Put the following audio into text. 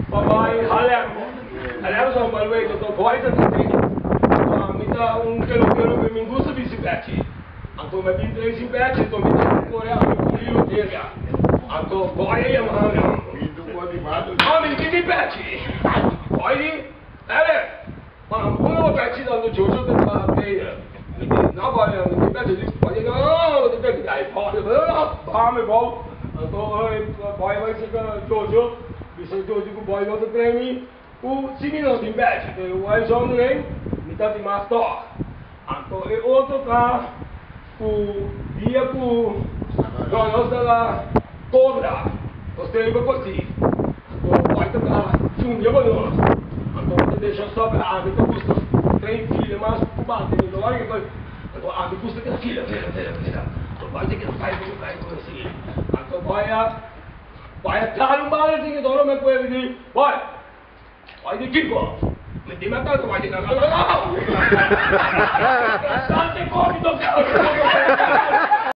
Pa bai Halermo. Halermo sa un balweg, anto Goy ta tin. Anto mi ta un pelotero ku mi gusta bisti pechi. Anto mi a bin trae sin pechi, anto mi ta kore ami ku Lilo Terga. Anto Goy a yama mi. Ah, mi tin mi pechi. Goy di, Eric, ma unda bo pechi ta? Anto Jojo ta traha trainer. Mi di, no Goy, mi tin pechi. Goy di, no, no tin pechi. Ai, Goy, baha mi bou. Anto Goy a bai serka Jojo. Bisa Jojo ku Goy no ta trae mi. Ku si mi no tin pechi, te uitzondering, mi ta tin mas tòg. Anto e otro ta ku dia ku no nos ta la kobra, nos tin riba kosí. Anto bai ta ta chumbia pa nos. Anto mi ta desha stòp e ami ta gusta train fila mas ku bati mi no wak anto ami gusta keda fila fila fila fila. Anto bai ta keda kai kai kai kai anto bai a bai a dal un bala sin ke ora mi a kuer mi di bai. Bai di kiko? Mi di mata su bai di na na na na.